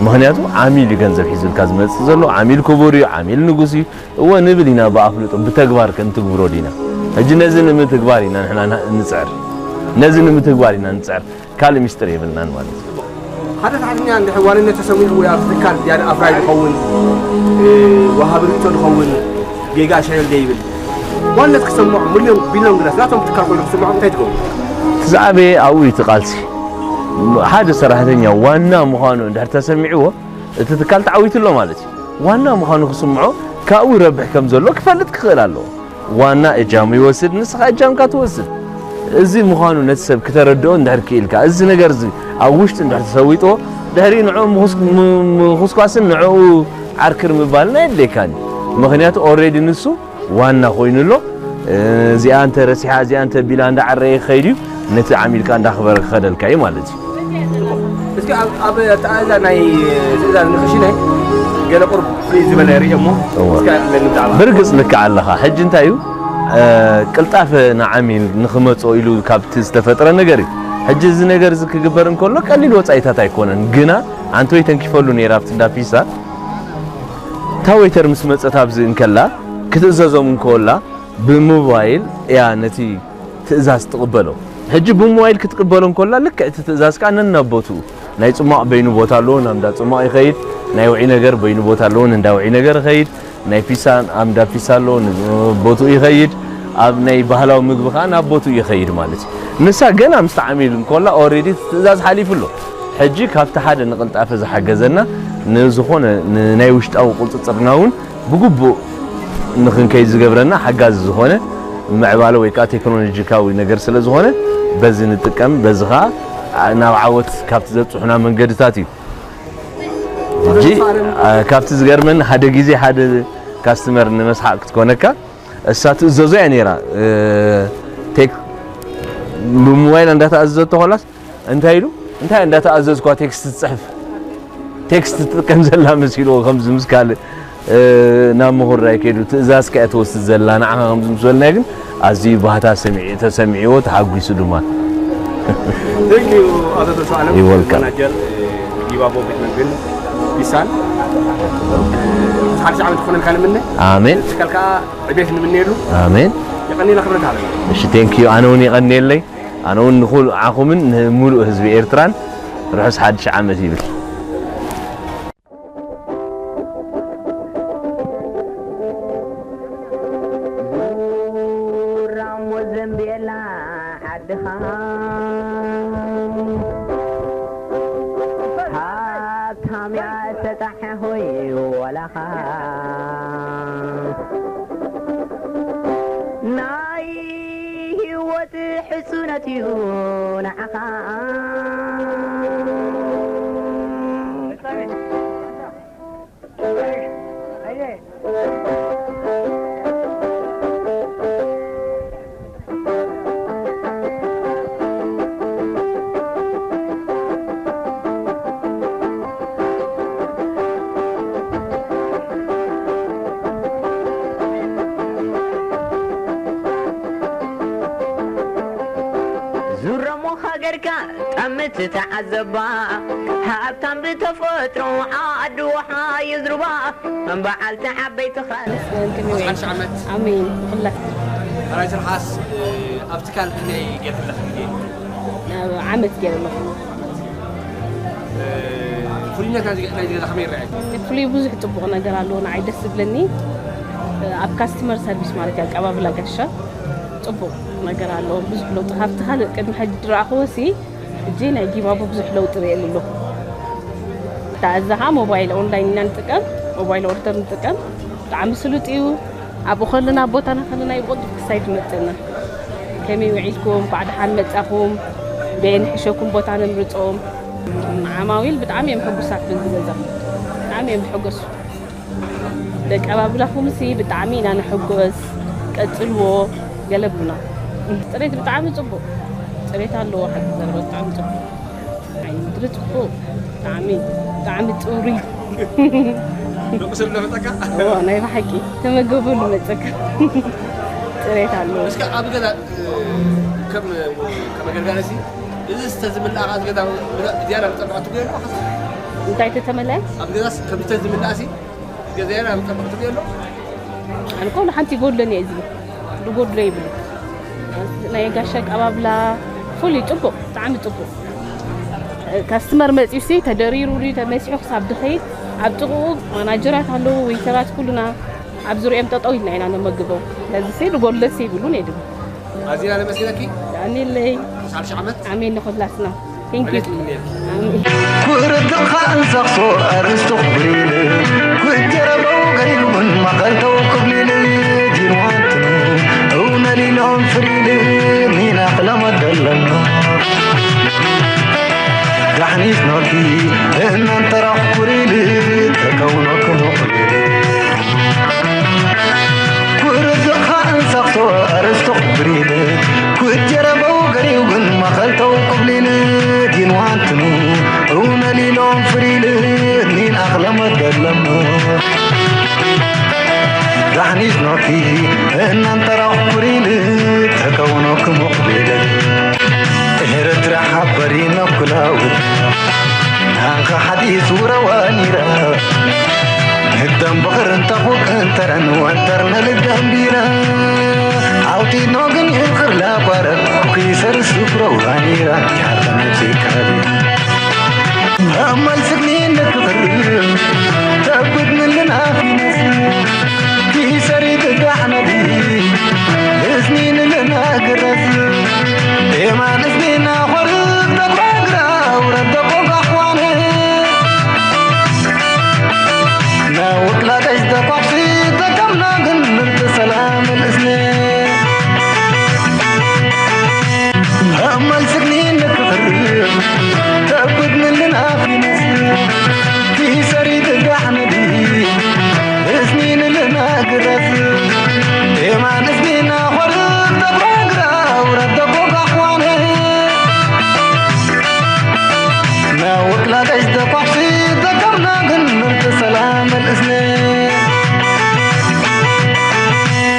ምኽንያቱ ዓሚል እዩ ገንዘብ ሒዙልካ ዝመጽእ ዘሎ። ዓሚል ክቡር እዩ፣ ዓሚል ንጉስ እዩ። እወ ንብል ኢና ብኣፍልጦ፣ ብተግባር ከ እንትግብሮ ዲና? ሕጂ ነዚ ንምትግባር ኢና ንሕና ና-፣ ንጽዕር። ነዚ ንምትግባር ኢና ንጽዕር። ካልእ ሚስጥር የብልናን ማለት እዩ። ሓደ ሰራሕተኛ እንድሕር ዋንነት ተሰሚዑ ወይ ኣብዚ ትካል ዝያዳ ኣፍራይ ዝኸውን፣ እ፣ ወሃቢ ርእይቶ ዝኸውን ጌጋ ሸለል ዘይብል ዋንነት ክሰምዖ ሚልዮን ቢልዮን ግዳስ ናቶም ትካል ኮይኑ ክስምዖ እንታይ ትገብሩ? እቲ ዝዓበየ ኣብኡ እዩ እቲ ቃልሲ። ሓደ ሰራሕተኛ ዋና ምዃኑ እንድሕር ተሰሚዕዎ እቲ ትካል ተዓዊቱ ኣሎ ማለት እዩ። ዋና ምዃኑ ክስምዖ ካብኡ ይረብሕ ከም ዘሎ ክፈልጥ ክኽእል ኣለዎ። ዋና እጃሙ ይወስድ፣ ንስኻ እጃምካ ትወስድ። እዚ ምዃኑ ነቲ ሰብ ክተረድኦ እንድሕር ክኢልካ፣ እዚ ነገር እዚ ኣብ ውሽጢ እንድሕር ተሰዊጥዎ፣ ድሕሪ ንዕኡ ምኹስ-፣ ም-፣ ምኹስኳስን ንዕኡ ዓርክር ምባልን ኣየድልየካን እዩ። ምኽንያቱ ኦልሬዲ ንሱ ዋና ኮይኑ ኣሎ። እ፣ እዚኣ እንተ ረሲሓ፣ እዚኣ እንተ ቢላ እንዳዓረየ ክኸይድ እዩ። ነቲ ዓሚልካ እንዳኽበረ ክኸደልካ እዩ ማለት እዩ። እስኪ ኣብ፣ ኣብ ኣተኣእዛ ናይ ትእዛዝ ንኽሽነ ገለ ቁርብ ፍልይ ዝበለ ርእየ እሞ እወ። እስከ ኣለኒ ብዛዕባ። ብርግጽ ልክዕ ኣለኻ። ሕጂ እንታይ እዩ፣ እ፣ ቅልጣፈ ንዓሚል ንኽመጾ ኢሉ ካብቲ ዝተፈጥረ ነገር እዩ። ሕጂ እዚ ነገር እዚ ክግበር እንከሎ ቀሊል ወጻኢታት ኣይኮነን። ግና ኣንቶይ ተንኪፈሉ ነይራ ኣብቲ እንዳ ፒሳ። እታ ዌይተር ምስ መጸት ኣብዚ እንከላ ክትእዘዞም እንከላ ብሞባይል እያ ነቲ ትእዛዝ ትቕበሎ። ሕጂ ብሞባይል ክትቅበሎ እንከላ ልክዕ እቲ ትእዛዝ ከኣ ነናብ ቦትኡ ናይ ጽሟቕ በይኑ ቦታ ኣለዎ፣ ናብ እንዳ ጽሟቕ ይኸይድ። ናይ ውዒ ነገር በይኑ ቦታ ኣለዎ፣ ንእንዳ ውዒ ነገር ይኸይድ። ናይ ፒሳ ኣብ እንዳ ፒሳ ኣለዎ፣ ንቦትኡ ይኸይድ። ኣብ ናይ ባህላዊ ምግቢ ከኣ ናብ ቦትኡ ይኸይድ ማለት እዩ። ንሳ ገና ምስ ተዓሚሉ እንከላ ኦልሬዲ እቲ ትእዛዝ ሓሊፉ ኣሎ። ሕጂ ካብቲ ሓደ ንቕልጣፈ ዝሓገዘና ንዝኾነ ን-፣ ናይ ውሽጣዊ ቁጽጽርና እውን ብግቡእ ንኽንከይድ ዝገብረና ሓጋዚ ዝኾነ ምዕባለ ወይ ከዓ ቴክኖሎጂካዊ ነገር ስለ ዝኾነ በዚ ንጥቀም፣ በዚ ከዓ ናብ ዓወት ካብቲ ዘብጽሑና መንገድታት እዩ። ሕጂ፣ አ፣ ካብቲ ዝገርመኒ ሓደ ግዜ ሓደ ካስተመር ንመስሓቕ ክትኮነካ እሳ ትእዘዞ እያ ነይራ። እ፣ ቴክ-፣ ብሞባይል እንዳተኣዘዘቶ ኮላስ እንታይ ኢሉ? እንታይ እንዳተኣዘዝኳ ቴክስት ትጽሕፍ? ቴክስት ትጥቀም ዘላ መሲልዎ ከምዚ ምስ ካልእ፣ እ፣ ናብ ምኹራይ ከይዱ ትእዛዝ ከኣ ትወስድ ዘላ ንዓኻ ከምዚ ምስ በልናዮ ግን ኣዝዩ ባህታ ሰሚዑ፣ ተሰሚዕዎ ተሓጒሱ ድማ። Thank you ኣቶ ተስፋኣለም፣ You're welcome። ማናጀር፣ እ፣ ጊባቦ ቤት መግብን ፒሳን። ሓድሽ ዓመት ክኾነልካ ንምነ። ኣሜን። ትካል ከኣ ዕቤት ንምነየሉ። ኣሜን። የቐንየልና ክብረት ኣለና። እሺ፣ thank you። ኣነ እውን የቐንየለይ። ኣነ እውን ንኹልዓኹምን ንምሉእ ህዝቢ ኤርትራን ርሑስ ሓድሽ ዓመት ይብል። ዙራሞ ዘንቤላ ዓድኻ ሃብታም እያ ተጣሕ ሆይ ወላኻ ናይ ህይወት ሕጽነት እዩ ንዓኻ። ዙረሞ ሃገርካ ጠምት ተዓዘባ፣ ሃብታም ብተፈጥሮ ዓዲ ውሓ እዩ ዝሩባ፣ በዓልቲ ዓበይቲ ኸ መስገን ቅድሚ ሓድሽ ዓመት። ኣሜን። ንኹላትና። ሕራይ ስርሓስ፣ እ፣ ኣብ ትካል ክንደይ ጌርክለኺ ግዜ? ኣብ ዓመት ገይረ ኣለኹ። እ፣ ፍሉይነት ናይዚ፣ ናይዚ ገዛ ከመይ ይረኣየኪ? እቲ ፍሉይ ብዙሕ ጽቡቕ ነገር ኣለዎ፣ ንዓይ ደስ ዝብለኒ። እ፣ ኣብ ካስተመር ሰርቪስ ማለት እዩ፣ ኣቀባብላ ገሻ ጽቡቕ ነገር ኣለዎ፣ ብዙሕ ለውጢ ካብቲ ካልእ ቅድሚ ሕጂ ዝረኣኽዎ ሲ፣ እጂ ናይ ጊባቦ ብዙሕ ለውጢ ርእየሉ ኣለኹ። እታ እዛ ኸዓ ሞባይል ኦንላይን ኢና ንጥቀም፣ ሞባይል ኦርደር ንጥቀም። ብጣዕሚ ስሉጥ እዩ። ኣብኡ ከለና፣ ኣብ ቦታና ከለና እዩ ብቕልጡፍ ክሳይድ ዝመጸና። ከመይ ውዒልኩም? እንኳዕ ደሓን መጻኹም። በየን ሕሸኩም ቦታ ነምርጾም። ዓማዊል ብጣዕሚ እዮም ሕጉሳት በዚ ገዛ። ብጣዕሚ እዮም ዝሕጎሱ። ደቂ ኣባብላኹምሲ ብጣዕሚ ኢና ንሕጎስ። ቀጽልዎ። ገለ ብሉና። ጽሬት ብጣዕሚ ጽቡቕ። ጽሬት ኣለዎ። ሓቂ ዘረባ ብጣዕሚ ጽቡቕ። ምድሪ ጽቡቕ፣ ብጣዕሚ ብጣዕሚ ጽሩይ። ደቂ ስለ መፀካ እዎ፣ ናይ ብሓቂ ተመገበሉ መጸካ። ጽሬት ኣለዎ። እስከ ኣብ ገዛ ከም ከም ኣገልጋሊ ሲ እዚ ስተ ዝምላእ ከኣ ገዛ ዝያዳ ዝጠቅዓ ትብሎ ኣሎ። እንታይ ተተመለአ? ኣብ ገዛ ከም ስተ ዝምላእ ሲ ገዛ ያና ዝጠቅዓ ትብሎ ኣሎ። ኣነ እኮ ንሓንቲ ይጎድለኒ እየ ዝብል፣ ዝጎድሎ ይብል። ናይ ጋሻ ኣቀባብላ ፍሉይ ጽቡቕ፣ ብጣዕሚ ጽቡቕ። ካስትመር መጺኡ ሲ ተደሪሩ ድዩ ተመሲሑ ክሳብ ድኸይድ ኣብ ጥቕኡ ማናጀራት ኣለዉ፣ ዌይተራት ኩልና ኣብ ዙሪኦም ጠጠው ኢልና ኢና ነመግቦም። ስለዚ ሲ ዝጎድለሲ ይብሉን የድሉ። ኣዚና ነመስግነኪ። ዳኒለይ ሳልሻ ዓመት ኣሜን ንኹላትና። Thank you። ዕለት ይምነየልኪ። ኣሜን። ኩርትኻ እንሰኽሶ ኣርስቶ ክብሪል ኩጀረበው ገሪውን ማኸልተው ክብሊል ዲንዋንትኑ እውነሊሎም ፍሪል ኒና ክለመደለና ዳሕኒት ኖኪ እናንተራኽ ኩሪል ተከውኖ ክምቕሪል ኩርትኻ እንሰኽሶ ኣርስቶ ክብሪል ኩጀረበው ገሪው ግን ማኸልተው ክብሊል ዲንዋንትኑ እውነሊሎም ፍሪል ኒን ኣኽለመት ደለም ዳሕኒት ኖኪ እናንተራኽ ኩሪል ተከውኖ ክምቕሪል ኤርትራ ሓበሪኖ ኩላውት ናንካ ሓዲስ ውረዋ ኒራ ህደም ብቕርን ተኹል እንተረን ወንተር ነልደም ቢራ ኣውጢኖ ግን ይቕር ላቋረብ ኩኪሰር ስፍረዋ ኒራ ያርተመት ካሊ ኣማል ስግኒ ንክኽር ተብድ ምልና ፊነስ ኪሰሪ ትጋሕነዲ እዝኒ ንልና ግረስ ኤማን እዝኒና ኾርብ ተጓግራ ውረድ ደቆ ጋሕዋነ ናውቅላ ቀሽ ደቋሕሲ ተቀምና ግን ምርጥ ሰላም ልእዝኒ ኣማል ስግኒ ንክኽር ተብድ ምልና ፊነስ ኪሰሪ ትጋሕነዲ እዝኒ ንልና ግረስ ኤማን እዝኒና ኾርብ ተጓግራ ውረድ ደቆ ጋሕዋነ ናውቅላ ቀሽ ደቋሕሲ